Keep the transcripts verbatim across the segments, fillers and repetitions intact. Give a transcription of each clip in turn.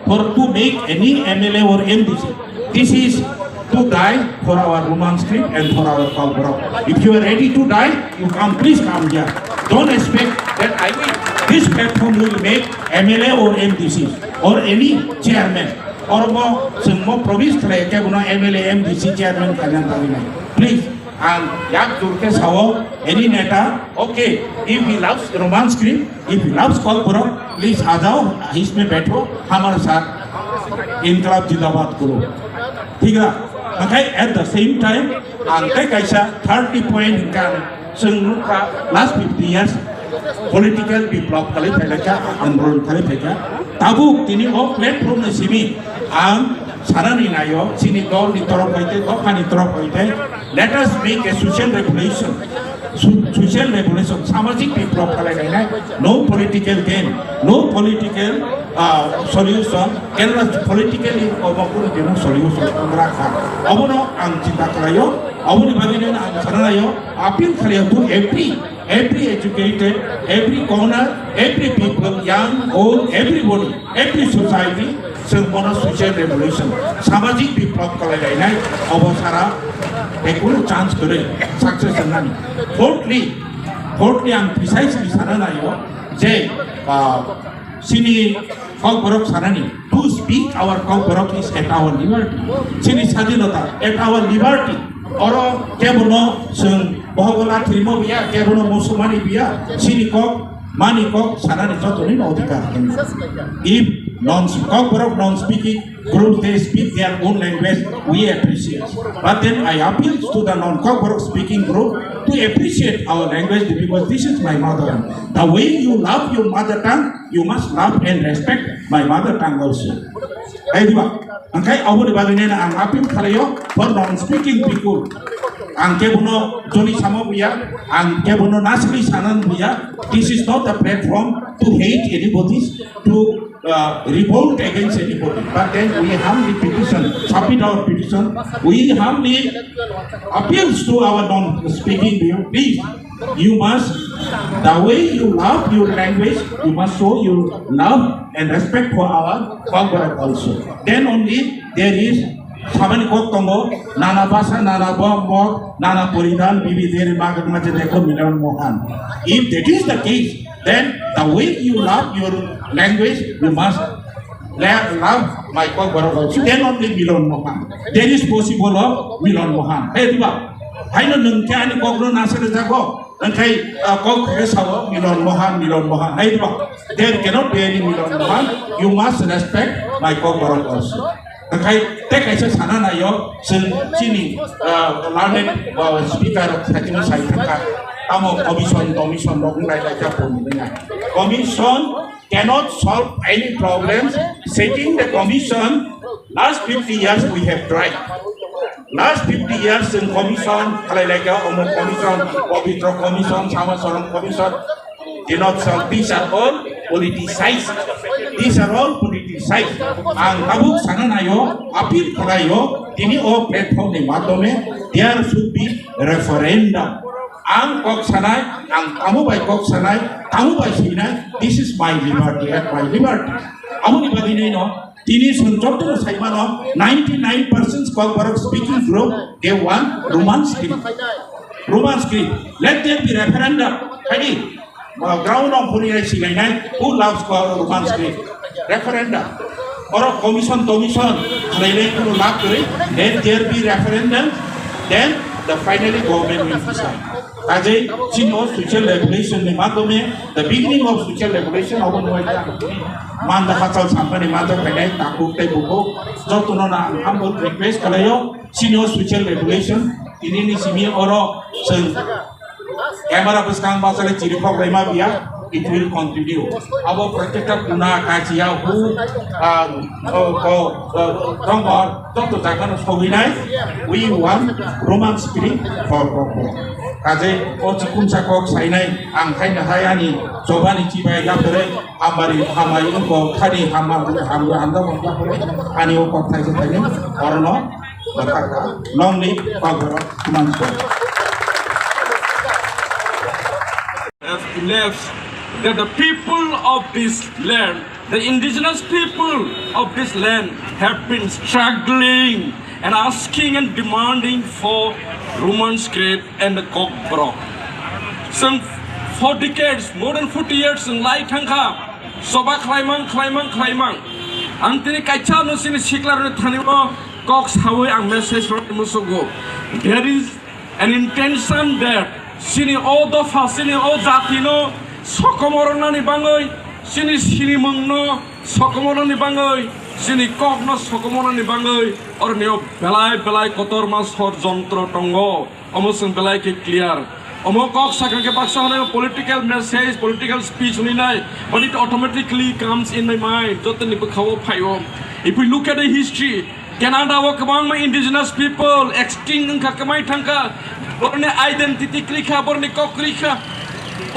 for to make any M L A or M D C. This is to die for our Roman script and for our Kokborok. If you are ready to die, you come, please come here. Don't expect that I will, this platform will make M L A or M D C or any chairman. Or mo, sengmo promise khlai khe bono M L A, M D C chairman khaina tangwi nai. Please, ang yak jur khe sao, any neta, okay, if he loves Roman script, if he loves Kokborok, please आ जाओ, इसमें बैठो, हमारे साथ इनकलाब जिंदाबाद करो। ठीक है? Okay, at the same time, ang tei kaisa thirty point hwnkha, chwng nukha last fifty years political biplab khalai phailai kha, andolon khalai phaikha. Tabuk tini o platform ni simi ang sanani naio, chini dol ni torof hai tei dopha ni torof hai tei, let us make a social revolution. Su-, social revolution, samajik biplab khalai nai, no political gain, no political, uh, solution, Kerala politically obo kunu dino solution wngra kha. Obono ang chinta khlaio, oboni bagwi no ang sana naio, appeal khlaio to every, every educated, every corner, every people, young, old, everybody, every society, chwng bono social revolution, samajik biplab khalai lainai, obo sara ekunu chance kwrwi success wngnani. Fourthly, fourthly ang precisely sana naio je, ah, chini Kokborok sanani, to speak our Kokborok is at our liberty. Chini sadhinota, at our liberty. Oro kebono chwng bohogo lathirimo biya, kebono musumani biya, chini kok, mani kok, sanani jotoni no odhikar. If non, Kokborok non-speaking group, they speak their own language, we appreciate. But then I appeal to the non-Kokborok speaking group to appreciate our language because this is my mother tongue. The way you love your mother tongue, you must love and respect my mother tongue also. Hai diba? Angkai aboni bagwi nena ang appeal khalaio for non-speaking people. Ang kebono joni samo buya, ang kebono nasli sanan buya. This is not a platform to hate anybody, to, uh, revolt against anybody. But then we humbly petition, submit our petition. We humbly appeals to our non-speaking people. Please, you must, the way you love your language, you must show your love and respect for our Kokborok also. Then only there is samani kok tongo, nana basa, nana bo-, mok, nana poridan, bibi deri magat maje dekho Milan Mohan. If that is the case, then the way you love your language, you must la-, love my Kokborok also. Then only Milan Mohan. There is possible of Milan Mohan. Hey, diba? Haino nung khe ani kokno nasere jago. Angkai, uh, kok khe sao Milan Mohan, Milan Mohan. Hai diba? There cannot be any Milan Mohan. You must respect my Kokborok also. Angkai tei kaisa sana naio, chwng chini, uh, learned, uh, speaker rok saitino sai thangkha. Tamo commission, commission rok wng lai lai kha boni wngya. Commission cannot solve any problems. Sitting the commission, last fifty years we have tried. Last fifty years in commission, khalai lai kha, omo commission, Pavitra commission, Samasaran commission, did not solve. These are all politicized. These are all politicized. Ang tabuk sana naio, appeal khalaio, tini o platform ni madhyome, there should be referendum. Ang kok sanai, ang tamo bai kok sanai, tamo bai sinai, this is my liberty, at my liberty. Aboni bagwi nai no, tini chwng jotono sai mano, ninety nine percent Kokborok speaking group, they want Roman script. Roman script. Let there be referendum. Hadi, uh, ground of Huni Rai Silainai, who loves Ko-, Roman script? Referendum. Oro commission, commission, khlainai kuno lab kwrwi, let there be referendum, then the finally government will decide. Kajei, chini o social revolution ni madhyome, the beginning of social revolution, obo nai ta. Manda hachal sampani manda khainai, takuk tei bukuk, jotono na ang humble request khlaio, chini o social revolution, tini ni simi oro chwng camera bwskang bachale chirikhok laima biya, it will continue. Abo protekta kuna kachiya hu, ah, ko, ko, ah, tongor, joto jaga no sogwi nai, we want Roman script for Kokborok. Kajei o chikumsa kok sainai, ang khaina hai ani chobani chibai yapore, hamari, hamai wngko, khani hama, ham, hamda wngka pore, ani o kok thaisa thaini, orono, bakaka, long live Kokborok, Roman script. Have to left. that the people of this land, the indigenous people of this land, have been struggling and asking and demanding for Roman script and the Kokborok. Some for decades, more than forty years in lai thangkha, soba khlaimang, khlaimang, khlaimang. Ang tini kaisa no sini sikla rwni thani o kok sawi ang message rwni musugo. There is an intention that sini o dopha, sini o jati no sokomornani bangwi, sini sinimung no sokomornani bangwi, sini kok no sokomornani bangwi, orni o belai belai kotorma sor jontro tongo. Omo chwng belai khe clear. Omo kok sakha khe baksa hwnwi political message, political speech hwnwi nai, but it automatically comes in my mind. Jotoni bwkhao phaio. If we look at the history, Canada o kwbangma indigenous people extinct wngkha, kwmai thangkha, borni identity kwrwi kha, borni kok kwrwi kha.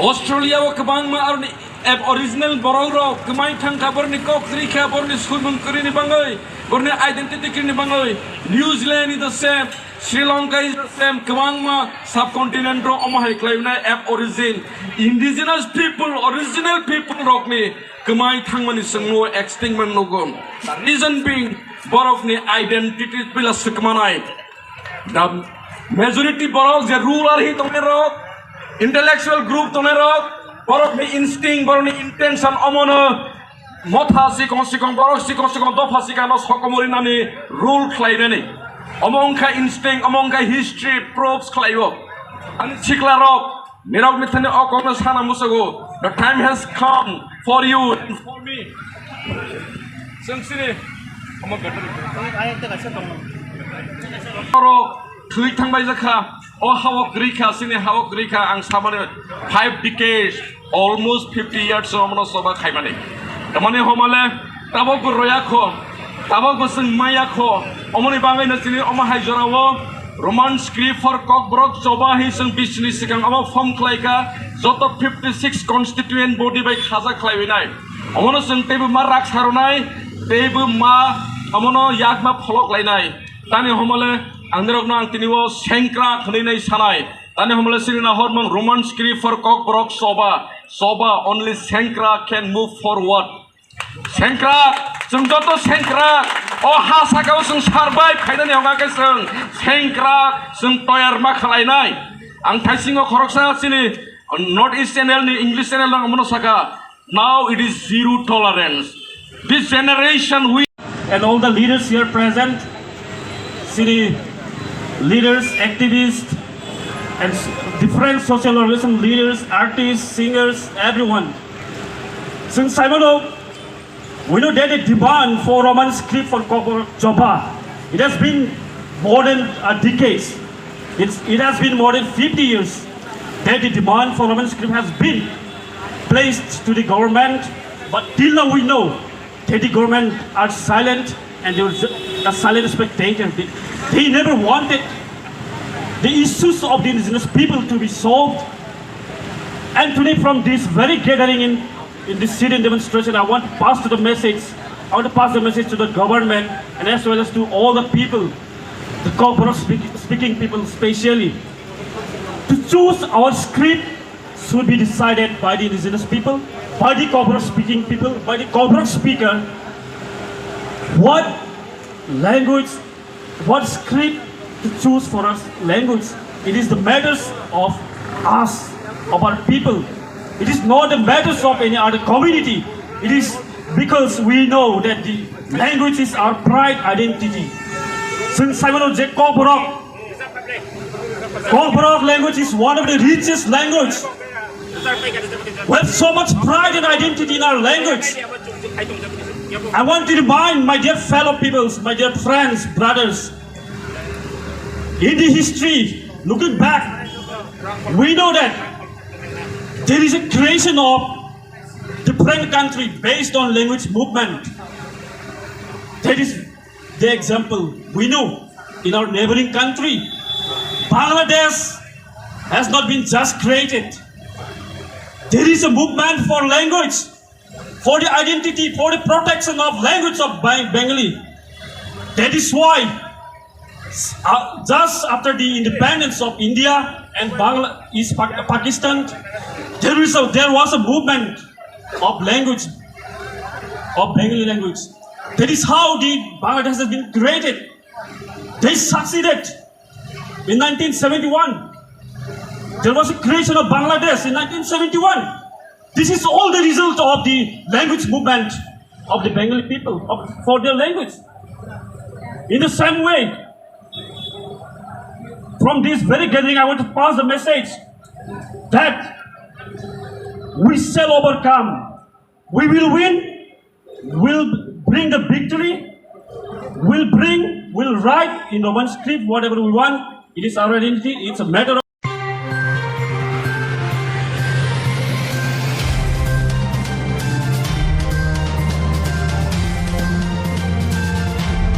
Australia o kwbangma aroni ab-, original borok rok kwmai thangkha, borni kok kwrwi kha, borni swimung kwrwini bangwi, borni identity kwrwini bangwi. New Zealand is the same, Sri Lanka is the same, kwbangma subcontinent rok omo hai khlaiwi nai ab origin. Indigenous people, original people rokni kwmai thangmani chwngno extinct man nugo. The reason being, borokni identity pila swkmanai. The majority borok je ruler hi tongnai rok, intellectual group tongnai rok, borokni instinct, borokni intention omono motha sikong sikong, borok sikong sikong, dopha sikang no sokomori nani rule khlai nani. Omo wngkha instinct, omo wngkha history, proofs khlaio. Ani sikla rok, nirok ni thani o kokno sana musugo. The time has come for you and for me. Chwng sini, omo better. Oro thwi thangbai jakha. O hao kwrwi kha, sini hao kwrwi kha, ang samani five decades, almost fifty years omono soba khaimani. Tamani homale, tabok bo roya kho, tabok bo chwng maya kho, omoni bangwi no chini omo hai jorao Roman script for Kokborok choba hi chwng bisini sikang omo form khlai kha, joto fifty six constituent body bai khaja khlaiwi nai. Omono chwng teibo ma rak sarwnai, teibo ma omono yak ma pholok lainai. Tani homole ang nirokno ang tini o sengkrak hwnwi nai sanai. Tani homole sini na hormang Roman script for Kokborok soba. Soba only sengkrak can move forward. Sengkrak, chwng joto sengkrak. O ha sakao chwng sarbai phainani hwnga khe chwng sengkrak, chwng toyar ma khlainai. Ang thaisingo khoroksa sini North East channel ni English channel rok mono saka. Now it is zero tolerance. This generation we and all the leaders here present, city leaders, activists, and s- different social organization leaders, artists, singers, everyone. Since Simon, we know that the demand for Roman script for Kokborok Choba, it has been more than a decade. It's, it has been more than fifty years that the demand for Roman script has been placed to the government, but till now we know that the government are silent and they were ju- a silent spectator. They, they never wanted the issues of the indigenous people to be solved. And today, from this very gathering in, in this sit-in demonstration, I want to pass to the message. I want to pass the message to the government and as well as to all the people, the Kokborok speak, speaking people specially, to choose our script should be decided by the indigenous people, by the Kokborok speaking people, by the Kokborok speaker. What language, what script to choose for us language? It is the matters of us, of our people. It is not the matters of any other community. It is because we know that the language is our pride identity. Since Simon J. Kokborok, Kokborok language is one of the richest language. We have so much pride and identity in our language. I want to remind my dear fellow peoples, my dear friends, brothers, in the history, looking back, we know that there is a creation of different country based on language movement. That is the example we know in our neighboring country. Bangladesh has not been just created. There is a movement for language, for the identity, for the protection of language of Bang- Bengali. That is why, uh, just after the independence of India and Bangla- East Pak- Pakistan, There is a, there was a movement of language, of Bengali language. That is how the Bangladesh has been created. They succeeded in nineteen seventy-one. There was a creation of Bangladesh in nineteen seventy-one. This is all the result of the language movement of the Bengali people of, for their language. In the same way, from this very gathering, I want to pass the message that we shall overcome. We will win. We'll bring the victory. We'll bring, we'll write in Roman script whatever we want. It is our identity. It's a matter of